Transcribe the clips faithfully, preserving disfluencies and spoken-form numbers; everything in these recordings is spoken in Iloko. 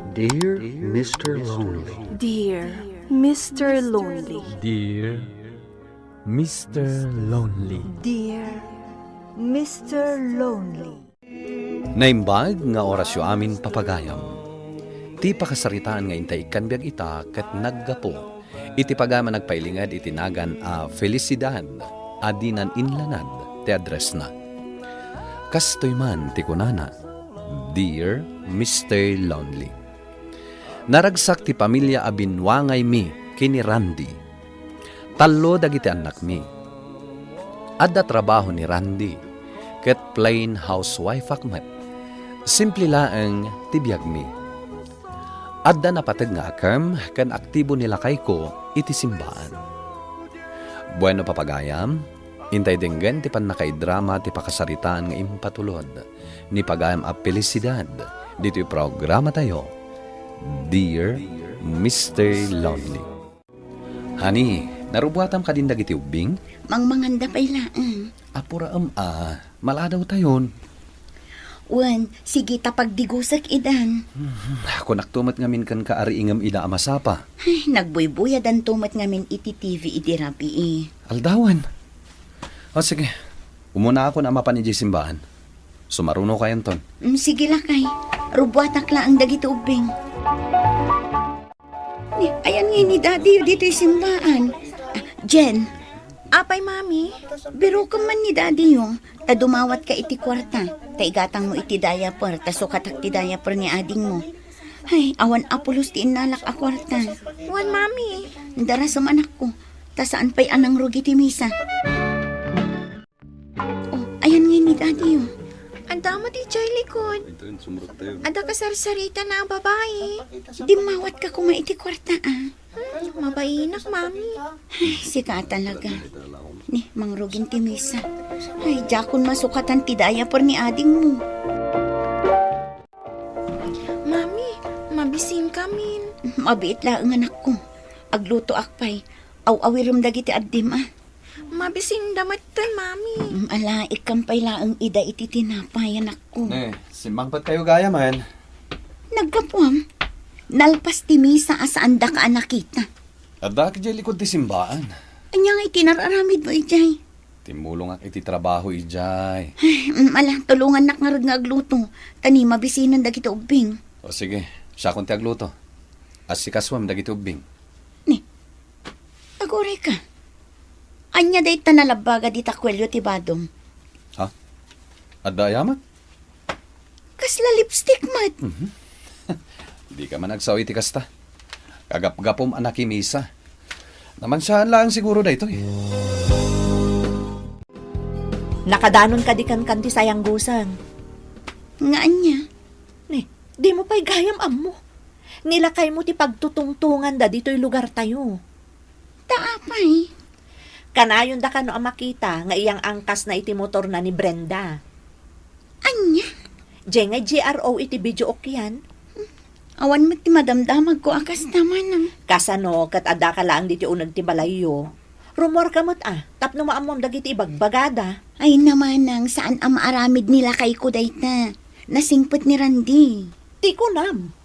Dear Mister Lonely. Dear Mister Lonely. Dear Mister Lonely. Dear Mister Lonely. Naimbag nga orasyo amin, papagayam. Ti pakasaritaan nga intay ikkan biag ita ket naggapu iti pagayam a nagpailinged iti nagan a Felicidad a dinan inlanad ti addressna. Kastoy man ti kunana, "Dear Mister Lonely." Naragsak ti pamilia a binwangaymi ken ni Randy. Tallo dagiti annakmi. Adda trabaho ni Randy, ket plain housewife-ak met. Simple laeng ti biagmi. Adda napateg nga akem ken aktibo ni lakayko iti simbaan. Bueno, papagayam, intay denggen ti pannakaidrama ti pakasaritaan nga impatulod ni pagayam a Felicidad ditoy programatayo, Dear Mister Lonely. Honey, narubuatam kadin dagiti ubbing? Mangmanganda pay laeng. Apuraem a, maladawtayon. Wen, sige ta pagdigusek idan. Hmm, kunakto met ngamin kenka a riingem ida a masapa. Ay, nagbuybuyadanto met ngamin iti T V idi rabii. Aldawen. O sige, umunaakon a mapan idiay simbaan. Sumarunokayonton. Mm, sige lakay. Rubuatak laeng dagiti ubbing. Ni, ayan ngay ni Daddy ditoy simbaan. Ah, Jen. Apay, Mami? Birokem man ni Daddy, ta dumawatka iti kuarta. Ta igatangmo iti diaper, ta sukatak ti diaper ni adingmo. Ay, awan a pulos ti innalak a kuarta. Wen, Mami. Darasem, anakko. Ta saan pay a nangrugi ti misa. Oh, ayan ngay ni Daddy, oh. Adda met idiay likod. Adda kasarsarita na a babai. Dimmawatka koma iti kuarta, ah. Hmm, mabainak, Mami. Ay, sika talaga. Ni, mangrugin ti misa. Ay, diakon masukatan ti diaper ni adingmo. Mami, mabisinkamin. Mabiit laeng, anakko. Aglutoak pay. Aw-awirem dagiti addim, ah. Mabisinda metten, Mami. Mm, ala, ikkan pay laeng ida iti tinapay, anakko. Ne, simmangpet kayo gayam. Naggapuam. Nalpas ti misa a saandaka a nakita. Addaak idiay likod ti simbaan. Ania nga iti nar-aramidmo idiay? Timmulongak iti trabaho idiay. Ay, mm, ala, tulongannak ngarud nga agluto. Ta ni, mabisinen dagiti ubbing. O sige, siakon ti agluto. Asikasoem dagiti ubbing. Ni, aguray ka. Ania dayta nalabbaga dita kuelyo ti badom? Ha? Adda aya met? Kasla lipstick met. Mhm. Dika man agsao iti kasta. Kagapgapom a nakimisa. Namansiaan laeng siguro daytoy. Nakadanon kadi kenkan ti sayanggusang? Nga ania? Ni, dimo pay gayam ammo. Nilakaymo ti pagtutungtonganda ditoy lugartayo. Ta apay? Kanayonda kano a makita nga iyang angkasna iti motorna ni Brenda. Ania? Diay nga G R O iti video okian. Awan met ti madamdamagko a kasta, manang. Kasano ket addaka laeng ditoy uneg ti balayyo? Rummuarka met a, tapno maammoam dagiti ibagbagada. Ay, na, manang, saan a maaramid ni lakayko dayta. Nasingpet ni Randy. Ti kunam,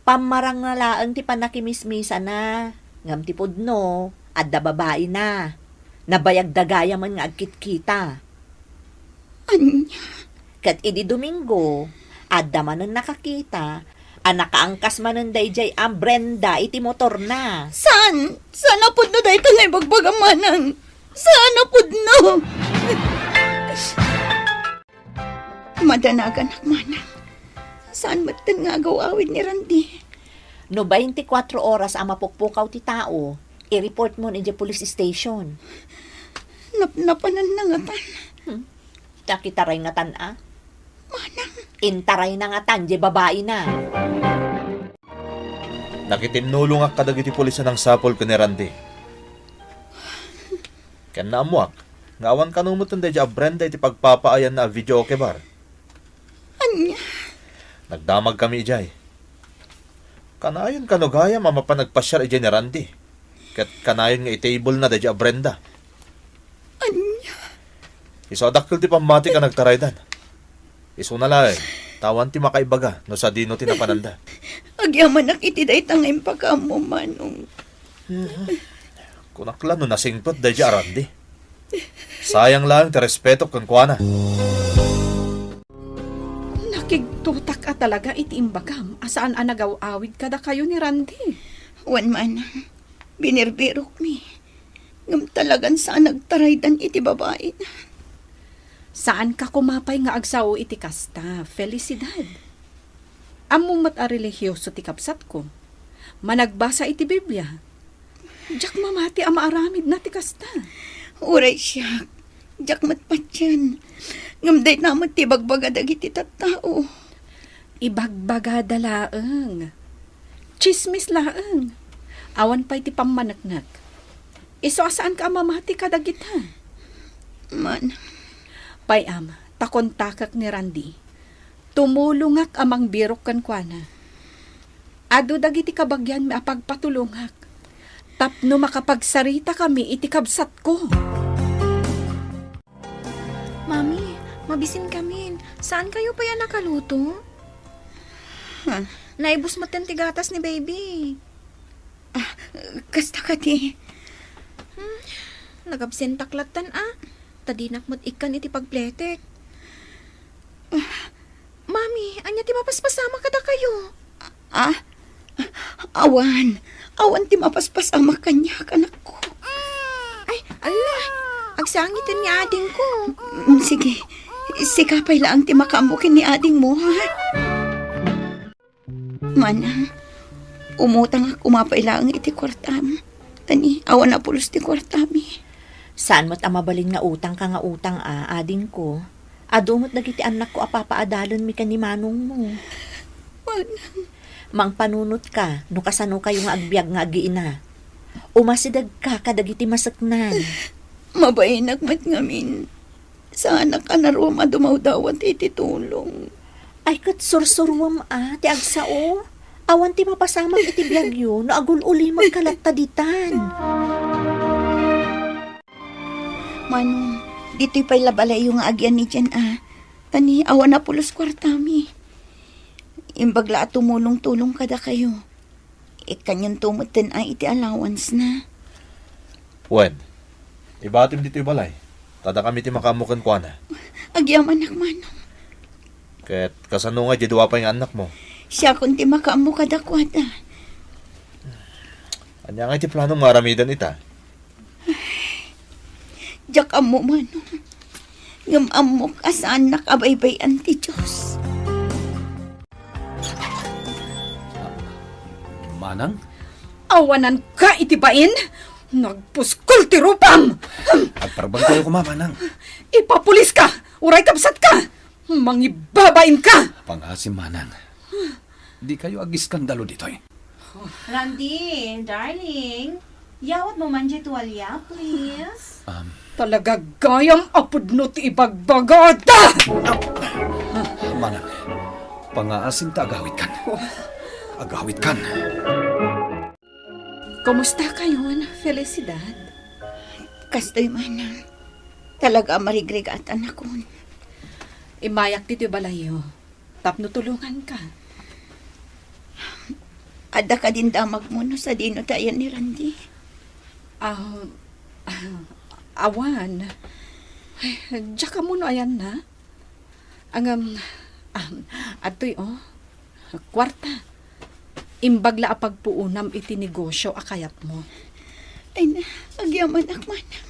pammarangna laeng ti pannakimismisana, ngem ti pudno, adda babaina. Nabayagda gayamen nga agkitkita. Ania? Ket idi Domingo, adda manen nakakita a nakaangkas manen daydiay a Brenda iti motorna. Saan? Saan a pudno dayta nga ibagbagam, manang? Saan a pudno? Madanaganak, manang. Saan metten nga agaw-awid ni Randy? No baintikwatro oras a mapukpukaw ti tao, i-report mon idiay police station. Napnapananna ngatan. Hmm. Nakitaray ngatan a? Manang. Intarayna ngatan diay babaina. Nakitinnulongak kadagiti pulis a nangsapul ken ni Randy. Ken naammoak nga awan kano metten daydiay a Brenda iti pagpapaayanna a videoke bar. Ania? Nagdamagkami idiay. Kanayon kano gayam a mapan agpasiar idiay ni Randy. Ket kanayon nga i-table na daydiay a Brenda. Ania? Isu a dakkel ti pammatik a nagtaraydan. Isuna laeng, ta awan ti makaibaga no sadino ti napananda. Agyamanak iti dayta nga impakaammo, Manong. Kunak la no nasingpet daydi a Randy. Sayang laeng ti respetok kenkuana. Nakigtotak a talaga iti imbagam a saan a nagaw-awid kadakayo ni Randy. Wen, Manang, binirbirokmi. Ngem talagan saan nagtaraydan iti babaina. Saanka koma pay nga agsao iti kasta, Felicidad. Ammom met a relihioso ti kabsatko. Managbasa iti Biblia. Diak mamati a maaramidna ti kasta. Uray siak, diak met patien. Ngem dayta met ti ibagbaga dagiti tattao. Ibagbagada laeng. Tsismis laeng. Awan pay ti pammaneknek. Isu a saanka a mamati kadagita. Man. Pay-am, ta kontakek ni Randy. Tumulongak a mangbirok kenkuana. Adu dagiti kabagianmi a pagpatulongak tapno makapagsaritakami iti kabsatko. Mami, mabisinkamin. Saankayo pay a nakaluto? Huh? Naibus metten ti gatas ni baby. Ah, kasta kadi. Hmm, nagabsentak lattan a. Ta dinak met ikkan iti pagpletek. Ah, Mami, ania ti mapaspasamak kadakayo? Ah? Awan. Awan ti mapaspasamak kaniak, anakko. Ay, ala! Agsangiten ni adingko. Mm, sige. Sika pay laeng ti makaammo ken ni adingmo, ha? Manang, umutangak koma pay laeng iti kuartam. Tani, awan a pulos ti kuartami. Saan met a mabalin nga utangka nga utang a, adingko. Adu met dagiti annakko a papaadalenmi ken ni manongmo. Manang. Mangpanunotka no kasanokayo nga agbiag nga agiina. Umasidegka kadagiti maseknan. Mabainak met ngamin. Saanak a naruam a dumawdawat iti tulong. Ay, ket sursuruam a ti agsao. Awan ti mapasamak iti biagyo no agul-ulimekka latta ditan. Manong, ditoy pay la balayyo nga agian ni Jen a. Tani, awan a pulos kuartami. Imbag la a tumulong-tulong kadakayo. Ikkanyonto metten a iti allowance na. Wen, ibatim ditoy balay. Ta dakami ti makaammo kenkuana. Agyamanak, Manong. Ket kasano nga diay dua pay nga annakmo? Siakon ti makaammo kadakuada. Ania nga iti planom nga aramiden ita? Diak ammo, Manong. Ngem ammok a saannak a baybay-an ti Dios. Manang? Awananka iti bain? Nagpuskol ti rupam! Agparbangkayo koma, Manang. Ipapuliska! Uray kabsatka! Mangibabainka! Pangaasim, Manang. Dikayo agiskandalo ditoy. Randy, darling, yawatmo man diay tuwalya, please. Um, Talaga gayam a pudno ti ibagbagada! Manang, pangaasim ta agawidkan. Agawidkan. Kumusta kayon, Felicidad? Kastoy, Manang. Talaga a marigrigatanakon. Immayak ditoy balayyo tapno tulonganka. Adda kadin damagmo no sadino ti ayan ni Randy? Ah, ah, awan. Ay, diak ammo no ayanna. Ngem, ah, adtoy, oh. Kuarta. Imbag la a pagpuonam iti negosyo a kayatmo. Ay na, agyamanak, Manang.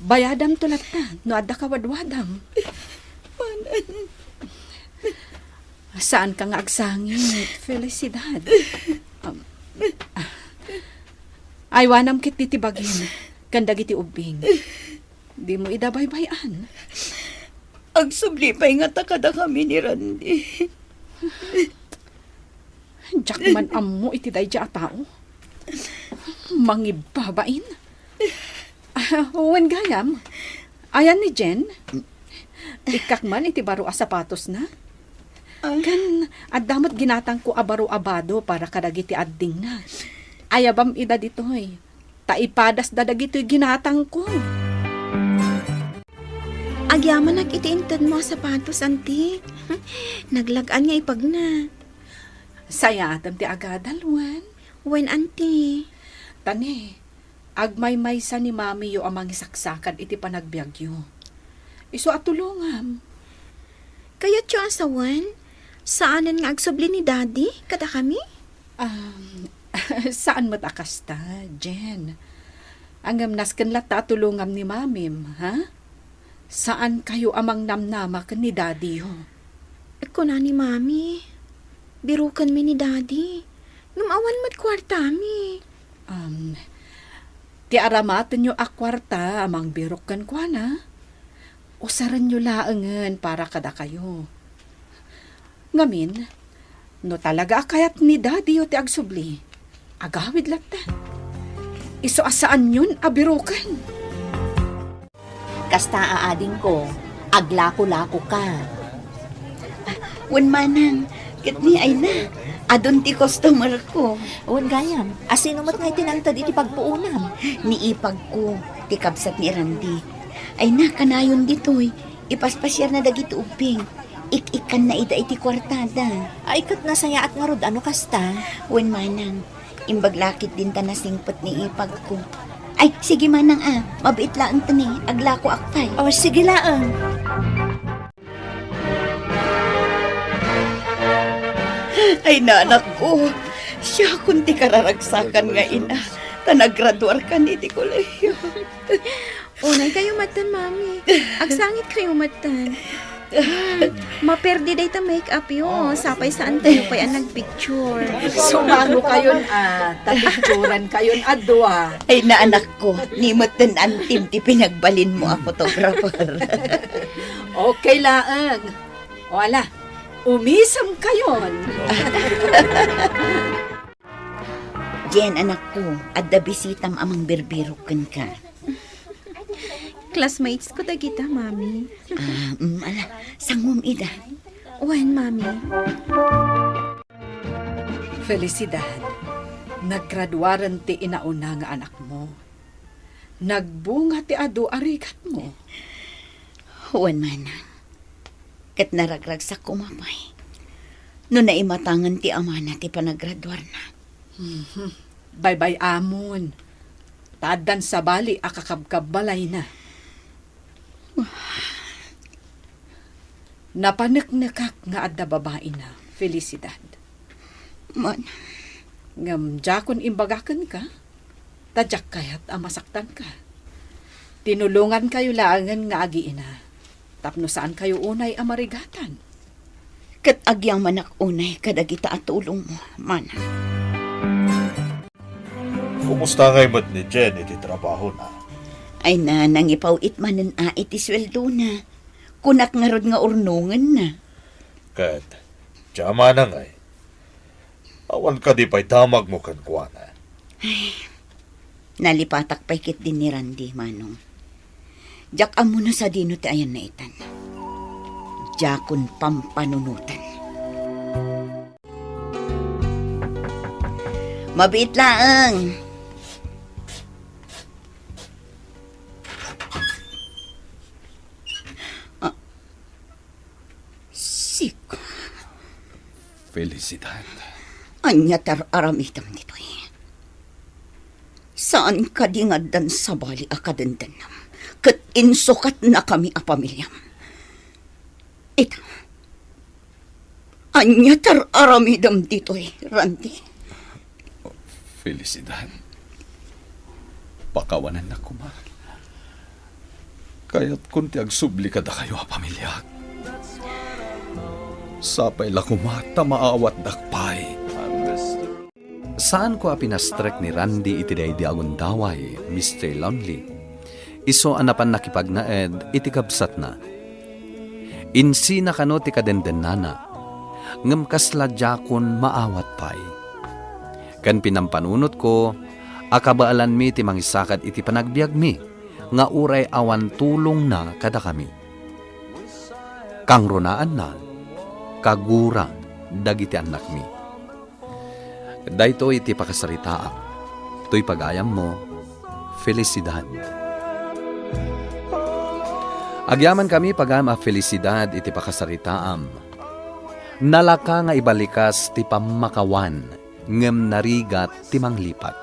Bayadamto latta no adda kawadwadam. Manang. Saanka nga agsangit, Felicidad. Um, ah. Aywanam ketdi ti bagim ken dagiti ubbing. Dimo ida baybay-an. Agsubli pay ngata kadakami ni Randy. Diak man ammo iti daydiay a tao. Mangibabain. Ah, wen gayam, ayan ni Jen? Ikkak man iti baro a sapatosna. Ah. Ken adda met ginatangko a baro a bado para kadagiti addingna. Ayabam ida ditoy. Ta ipadasda dagitoy ginatangko. Agyamanak iti intedmo a sapatos, anti. Naglag-an nga ipagna. Sayaatem ti agadal, wen? Wen, Auntie. Tani, agmaymaysa ni Mamiyo a mangisaksakad iti panagbiagyo. Isu a tulongam. Kayatyo a sawen? Saanen nga agsubli ni Daddy kadakami? Um, saan met a kasta, Jen. Ngem nasken latta a tulongam ni Mamim, ha? Saankayo a mangnamnama ken ni Daddyyo. Kuna ni Mami, birukenmi ni Daddy. Ngem awan met kuartami. Um, ti aramatenyo a kuarta a mangbirok kenkuana, usarenyo laengen para kadakayo. Ngamin, no talaga a kayat ni Daddyyo ti agsubli, agawid latta. Isu a saanyon a biroken. Kasta a adingko, aglako-lako ka. Wen manang, ket ni ay na, adun ti customer ko. Wen gayam, asino met nga iti nangted iti pagpuonam? Ni ipagko, ti kabsat ni Randy. Ay na, kanayon ditoy, ipaspasiarna dagiti ubbing. Ik-ikkanna ida iti kuartada. Ay, ket nasayaat ngarud a no kasta. Wen manang, imbag lakit dinta nasingpet ni ipagko. Ay, sige manang a, mabiit laeng tani, aglakoak pay. O, sige laeng. Ay, nanakko, siakon ti kararagsakan nga ina, ta nagraduarkan iti kolehiyo. Unay kayo metten, Mami. Agsangit kayo metten. Hmm, maperdi dayta make-up yo. Oh. Sapay saan kayo pay a nagpicture. Sumano kayon a, ta picturan kayon a dua. Ay, naanak ko, ni metten antim ti pinagbalin mo a photographer. Okay laeng. O ala, umisem kayon. Jen, anakko, adda bisitam a mangbirbirok kenka. Classmates ko dagita, Mami. Ah, mm, ala, sangom ida. Wen, Mami. Felicidad, naggraduaren ti inauna nga anakmo. Nagbunga ti adu a rigatmo. Wen, manang. Ket naragragsak koma pay no naimatangan ti amana ti panagraduarna. Mhm. Baybay-amon. Ta addan sabali a kakabkabbalayna. Napaneknekak nga adda babaina, Felicidad. Man. Ngem diakon imbaga kenka, ta diak kayat a masaktanka. Tinulongankayo laengen nga agiina, tapno saankayo unay a marigatan. Ket agyamanak unay kadagita a tulongmo, manang. Kumusta ngay met ni Jen iti trabahona? Ay na, nangipaw-it manen a iti sueldona. Kunak ngarud nga urnongenna. Ket, diak manang ay, awan kadi pay damagmo kenkuana? Ay, nalipatak pay ketdi ni Randy, manong. Diak ammo no sadino ti ayanna itan. Diakon pampanunotan. Mabiit laeng. Ah, sika. Felicidad. Ania ti ar-aramidem ditoy? Saan kadi nga addan sabali a kadendennam ket insukatnakami a pamiliam? Ita, ania ti ar-aramidem ditoy, Randy? Felicidad, pakawanennak koma. Kayatkon ti agsubli kadakayo a pamiliak. Sapay la koma ta maawatdak pay. Saanko a pinastrek ni Randy iti daydi a gundaway, Mister Lonely. Isu a napan nakipagnaed iti kabsatna. Insina kano ti kadendennana, ngem kasla diakon maawat pay. Ken pinampanunotko a kabaelanmi ti mangisakad iti panagbiagmi nga uray awan tulongna kadakami. Kangrunaan, kagura dagiti annakmi. Daytoy ti pakasaritaak. Toy pagayammo, Felicidad. Agyamankami, pagayam a Felicidad, iti pakasaritaam. Nalaka nga ibalikas ti pammakawan, ngem narigat ti manglipat.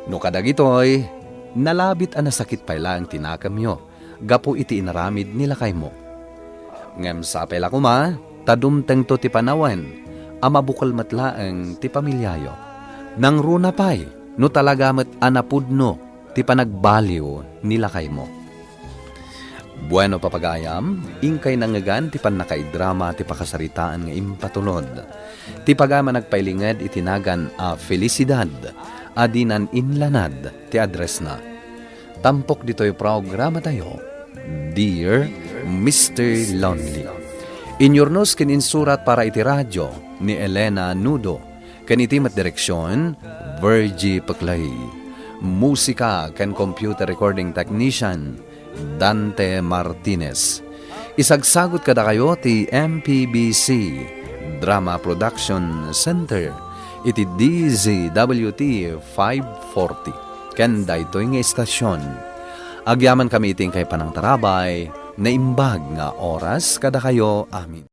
No kadagitoy, nalabit a nasakit pay laeng ti nakemyo gapu iti inaramid ni lakaymo. Ngem sapay la koma ta dumtengto ti panawen a mabukel met laeng ti pamiliayo. Nangruna pay no talaga met a napudno ti panagbaliw ni lakaymo. Bueno, papagayam, inkay nangngegan ti pannakaidrama ti pakasaritaan nga impatulod. Ti pagayam a nagpailinged iti nagan a Felicidad a dinan inlanad ti addressna. Tampok ditoy programatayo, Dear Mister Lonely. Inyurnos ken insurat para iti radio ni Elena Nudo, ken iti met direksion, Virgie Peclay. Musika ken computer recording technician, Dante Martinez. Isagsagut kadakayo ti M P B C Drama Production Center iti D Z W T five forty ken daytoy nga istasyon. Agyamankami iti inkay panangtarabay, naimbag nga oras kadakayo amin.